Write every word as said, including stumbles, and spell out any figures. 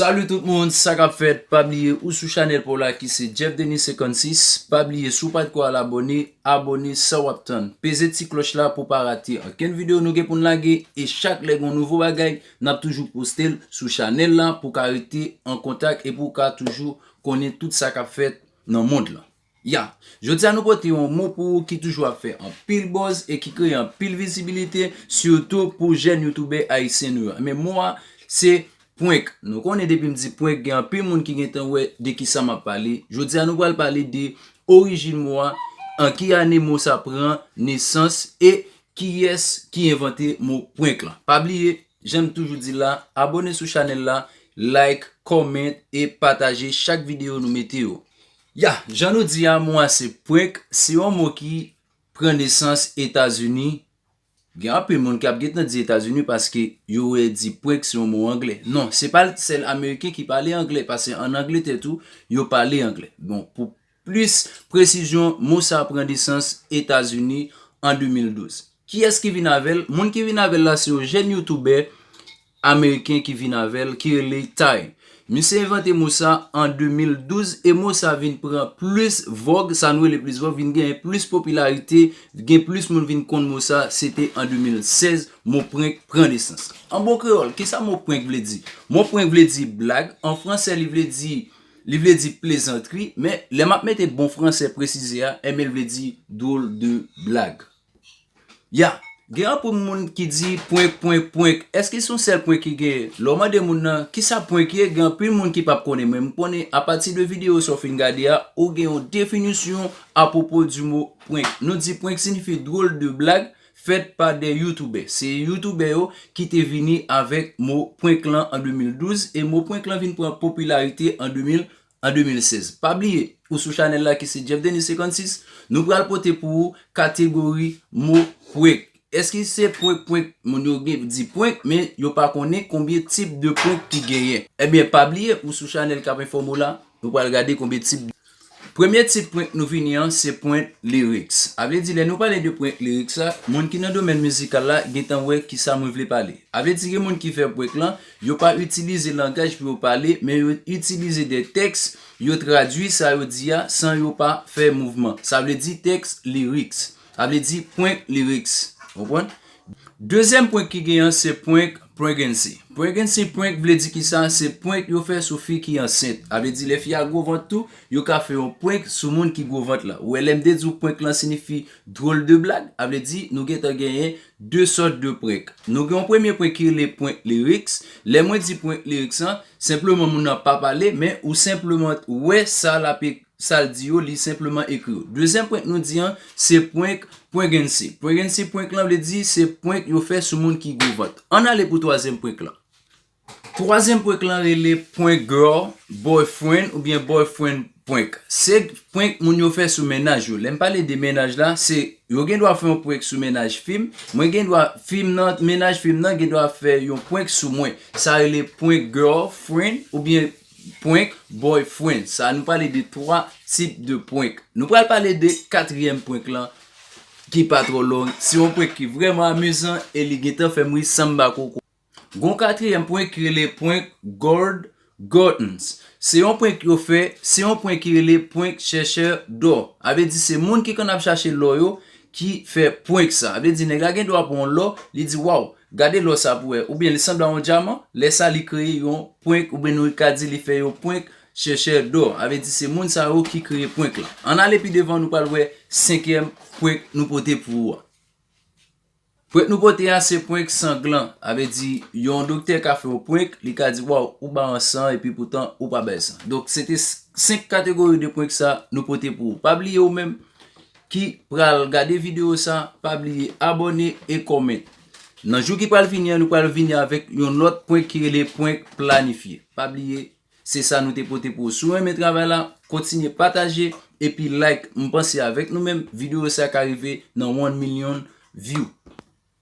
Salut tout moun, sa k ap fèt? Pa bliye ou sou chanèl pa w la ki se Jeff Denis senkannsis. Pa bliye si w pa t ko al abòne, abòne san w ap tann. Peze ti klòch la pou w pa rate ankenn videyo nou gen pou n lage. E chak lè gen yon nouvo bagay, n ap toujou poste l sou chanèl la pou w ka rete an kontak e pou w ka toujou konnen tout sa k ap fèt nan mond lan. Ya, jodi a nou pote yon mo pou ou ki toujou ap fè anpil buzz e ki kreye anpil vizibilite, sitou pou jèn youtubè ayisyen nou yo. Men mo a se prank. Nou konnen depi m di prank, gen anpil moun ki gentan wè de kisa m ap pale. Jodi a nou pral pale de orijin mo a, an ki ane mo sa pran nesans e kiyès ki envante mo prank lan. Pa bliye, jan m toujou di la, abòne sou chanèl la, like, comment e pataje chak videyo nou mete yo. Ya, jan nou di a, mo a se prank, se yon mo ki pran nesans Etazini. Gen anpil moun k ap gentan di Etazini paske yo wè di prank se yon mo anglè. Non, se pa sèl Ameriken ki pale anglè, paske ann Angletè tou, yo pale anglè. Bon, pou plis presizyon, mo sa pran nesans Etazini an de mil douz. Kiyès ki vin avè l? Moun ki vin avè l la se yon jèn youtubè ameriken ki vin avè l, ki rele Tay. Misye envante mo sa an de mil douz e mo sa vin pran plis vòg, sa nou rele plis vòg, vin genyen plis popilarite, gen plis moun vin konn mo sa, se te an de mil sèz, mo prank pran nesans. An bon kreyòl, kisa mo prank vle di? Mo prank vle di blag, an fransè li vle di, li vle di plezantri, men lè m ap mete bon fransè presize a, enben l vle di drôle de blague. Ya, gen anpil moun ki di prank, prank, prank. Èske se yon sèl prank ki genyen? Lè w mande moun nan kisa prank ye, gen anpil moun ki p ap konnen. Men m konnen apati de videyo sa w fin gade a, ou gen yon definisyon apwopo di mo prank. Nou di prank siyifi drôle de blague faite par des youtubeurs. Se youtubè yo ki te vini avèk mo prank lan an de mil douz e mo prank lan vin pran popilarite an de mil an de mil sèz. Pa bliye, ou sou chanèl la ki se Jeff Denis senkannsis, nou pral pote pou ou kategori mo prank. Èske se prank, prank, moun yo gen di prank, men yo pa konnen konbyen tip de prank ki genyen. Ebyen, pa bliye, ou sou chanèl k ap enfòme w la, nou pral gade konbyen tip. Premye tip prank nou vini an, se prank lyrics. A vle di, lè nou pale de prank lyrics la, moun ki nan domèn mizikal la, gentan wè kisa mwen vle pale. A vle di, gen moun ki fè prank lan, yo pa itilize langaj pou yo pale, men yo itilize de tèks, yo tradui sa yo di a san yo pa fè mouvman. Sa vle di tèks lyrics. Sa vle di prank lyrics. Konprann? Dezyèm prank ki genyen an, se prank pregnancy. Pregnancy prank vle di kisa? Se prank yo fè sou fi ki ansent. A vle di, lè fi a gwo vant tou, yo ka fè yon prank sou moun ki gwo vant la. Ou wè, lè m te di w prank lan siyifi drôle de blague, a vle di, nou gentan genyen de sòt de prank. Nou gen yon premye prank ki rele prank lyrics. Lè mwen di prank lyrics lan, senpleman moun nan pa pale, men ou senpleman wè sa l ap ek-, sa l di yo, li senpleman ekri yo. Dezyèm prank nou di an, se prank pregnancy. Pregnancy prank lan vle di se prank yo fè sou moun ki gwo vant. Ann ale pou twazyèm prank lan. Twazyèm prank lan rele prank girl, boyfriend oubyen boyfriend prank. Se prank moun yo fè sou mennaj yo. Lè m pale de mennaj la, se yo gen dwa fè yon prank sou mennaj fi m. Mwen gen dwa, fi m nan, mennaj fi m nan gen dwa fè yon prank sou mwen. Sa rele prank girlfriend oubyen prank boyfriend. Sa nou pale de twa tip de prank. Nou pral pale de katriyèm prank lan ki pa twò long. Se yon prank ki vrèman amizan e li gentan fè m ri san m ba koko. Gon katriyèm prank ki rele prank gold gottens. Se yon prank yo fè, se yon prank ki rele prank chercheur d'or. A vle di se moun ki konn ap chache lò yo ki fè prank sa. A vle di nèg la gen dwa pran yon lò, li di, "Waw, gade lò sa pou wè." Oubyen li sanble a yon dyaman, lè sa li kreye yon prank, oubyen nou ka di li fè yon prank chercheur d'or. A vle di se moun sa yo ki kreye prank la. Ann ale pi devan, nou pral wè senkyèm prank nou pote pou ou a. Prank nou pote a se prank sanglan. A vle di, yon doktè ka fè yon prank, li ka di, "Waw, ou ba an san," epi poutan ou pa bay san. Donk, se te s-, senk kategori de prank sa nou pote pou ou. Pa bliye ou menm ki pral gade videyo sa, pa bliye abòne e kòmante. Nan jou ki pral vini an, nou pral vini avèk yon lòt prank ki rele prank planifye. Pa bliye, se sa nou te pote pou ou. Si w renmen travay la, kontinye pataje epi like. M panse avèk nou menm, videyo sa ka rive nan one million view.